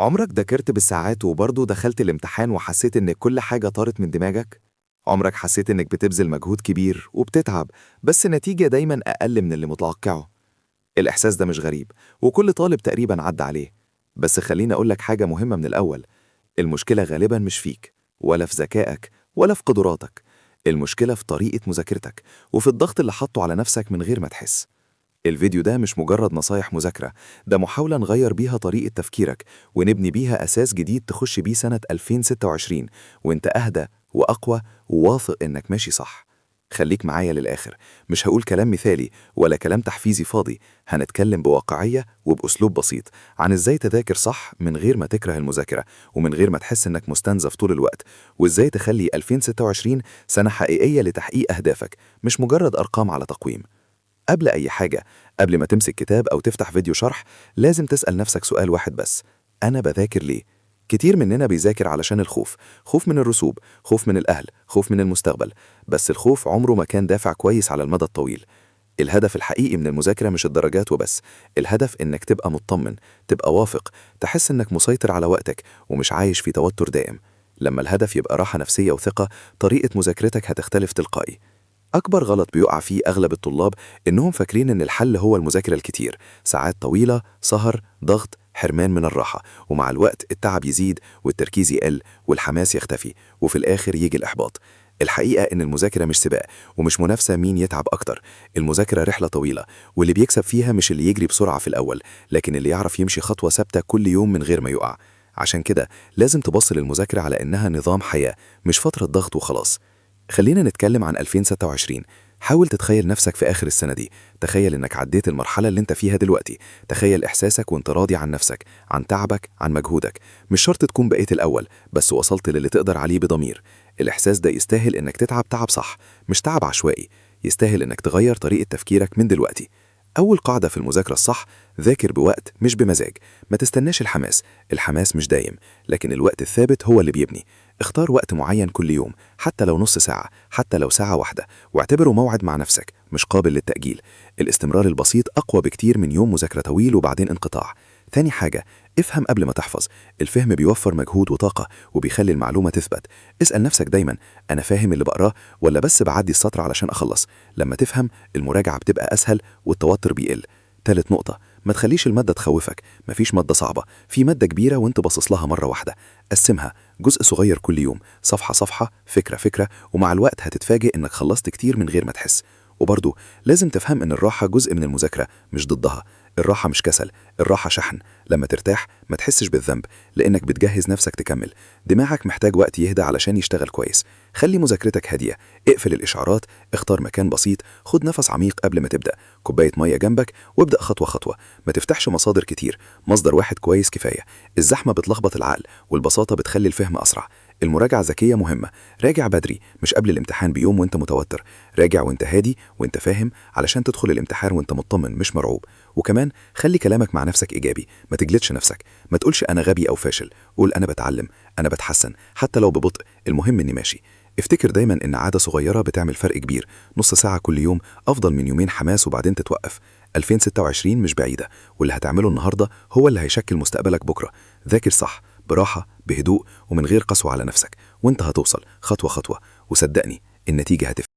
عمرك ذاكرت بالساعات وبرضه دخلت الامتحان وحسيت إن كل حاجة طارت من دماغك؟ عمرك حسيت إنك بتبذل مجهود كبير وبتتعب بس النتيجة دايما أقل من اللي متوقعه؟ الإحساس ده مش غريب، وكل طالب تقريبا عدى عليه. بس خليني أقولك حاجة مهمة من الأول، المشكلة غالبا مش فيك ولا في ذكائك ولا في قدراتك. المشكلة في طريقة مذاكرتك وفي الضغط اللي حاطه على نفسك من غير ما تحس. الفيديو ده مش مجرد نصايح مذاكرة، ده محاولة نغير بيها طريقة تفكيرك ونبني بيها أساس جديد تخش بيه سنة 2026 وانت أهدى وأقوى وواثق إنك ماشي صح. خليك معايا للآخر، مش هقول كلام مثالي ولا كلام تحفيزي فاضي، هنتكلم بواقعية وبأسلوب بسيط عن إزاي تذاكر صح من غير ما تكره المذاكرة ومن غير ما تحس إنك مستنزف طول الوقت، وإزاي تخلي 2026 سنة حقيقية لتحقيق أهدافك، مش مجرد أرقام على تقويم. قبل أي حاجة، قبل ما تمسك كتاب أو تفتح فيديو شرح، لازم تسأل نفسك سؤال واحد بس: أنا بذاكر ليه؟ كتير مننا بيذاكر علشان الخوف، خوف من الرسوب، خوف من الأهل، خوف من المستقبل. بس الخوف عمره ما كان دافع كويس على المدى الطويل. الهدف الحقيقي من المذاكرة مش الدرجات وبس، الهدف إنك تبقى مطمن، تبقى واثق، تحس إنك مسيطر على وقتك ومش عايش في توتر دائم. لما الهدف يبقى راحة نفسية وثقة، طريقة مذاكرتك هتختلف تلقائي. أكبر غلط بيقع فيه أغلب الطلاب إنهم فاكرين إن الحل هو المذاكرة الكتير، ساعات طويلة، سهر، ضغط، حرمان من الراحة، ومع الوقت التعب يزيد والتركيز يقل والحماس يختفي، وفي الآخر يجي الإحباط. الحقيقة إن المذاكرة مش سباق ومش منافسة مين يتعب أكتر، المذاكرة رحلة طويلة، واللي بيكسب فيها مش اللي يجري بسرعة في الأول، لكن اللي يعرف يمشي خطوة ثابتة كل يوم من غير ما يقع. عشان كده لازم تبص للمذاكرة على إنها نظام حياة، مش فترة ضغط وخلاص. خلينا نتكلم عن 2026. حاول تتخيل نفسك في آخر السنة دي، تخيل إنك عديت المرحلة اللي انت فيها دلوقتي، تخيل إحساسك وانت راضي عن نفسك، عن تعبك، عن مجهودك. مش شرط تكون بقيت الأول، بس وصلت للي تقدر عليه بضمير. الإحساس ده يستاهل إنك تتعب تعب صح، مش تعب عشوائي، يستاهل إنك تغير طريقة تفكيرك من دلوقتي. أول قاعدة في المذاكرة الصح: ذاكر بوقت مش بمزاج. ما تستناش الحماس، الحماس مش دايم، لكن الوقت الثابت هو اللي بيبني. اختار وقت معين كل يوم، حتى لو نص ساعة، حتى لو ساعة واحدة، واعتبره موعد مع نفسك مش قابل للتأجيل. الاستمرار البسيط أقوى بكتير من يوم مذاكرة طويل وبعدين انقطاع. تاني حاجة، افهم قبل ما تحفظ. الفهم بيوفر مجهود وطاقة وبيخلي المعلومة تثبت. اسأل نفسك دايما: أنا فاهم اللي بقراه ولا بس بعدي السطر علشان أخلص؟ لما تفهم، المراجعة بتبقى أسهل والتوتر بيقل. تالت نقطة، ما تخليش المادة تخوفك. مفيش مادة صعبة، في مادة كبيرة وانت باصص لها مرة واحدة. قسمها جزء صغير كل يوم، صفحة صفحة، فكرة فكرة، ومع الوقت هتتفاجئ انك خلصت كتير من غير ما تحس. وبرضه لازم تفهم ان الراحة جزء من المذاكرة مش ضدها. الراحة مش كسل، الراحة شحن. لما ترتاح ما تحسش بالذنب، لأنك بتجهز نفسك تكمل. دماغك محتاج وقت يهدى علشان يشتغل كويس. خلي مذاكرتك هادية، اقفل الإشعارات، اختار مكان بسيط، خد نفس عميق قبل ما تبدأ، كوباية مية جنبك، وابدأ خطوة خطوة. ما تفتحش مصادر كتير، مصدر واحد كويس كفاية. الزحمة بتلخبط العقل، والبساطة بتخلي الفهم أسرع. المراجعة الذكية مهمة. راجع بدري، مش قبل الامتحان بيوم وانت متوتر. راجع وانت هادي وانت فاهم، علشان تدخل الامتحان وانت مطمن مش مرعوب. وكمان خلي كلامك مع نفسك إيجابي، ما تجلدش نفسك، ما تقولش أنا غبي أو فاشل، قول أنا بتعلم، أنا بتحسن، حتى لو ببطء، المهم إني ماشي. افتكر دايما إن عادة صغيرة بتعمل فرق كبير. نص ساعة كل يوم أفضل من يومين حماس وبعدين تتوقف. 2026 مش بعيدة، واللي هتعمله النهاردة هو اللي هيشكل مستقبلك بكرة. ذاكر صح، براحة، بهدوء، ومن غير قسوة على نفسك، وانت هتوصل خطوة خطوة، وصدقني النتيجة هتفرق.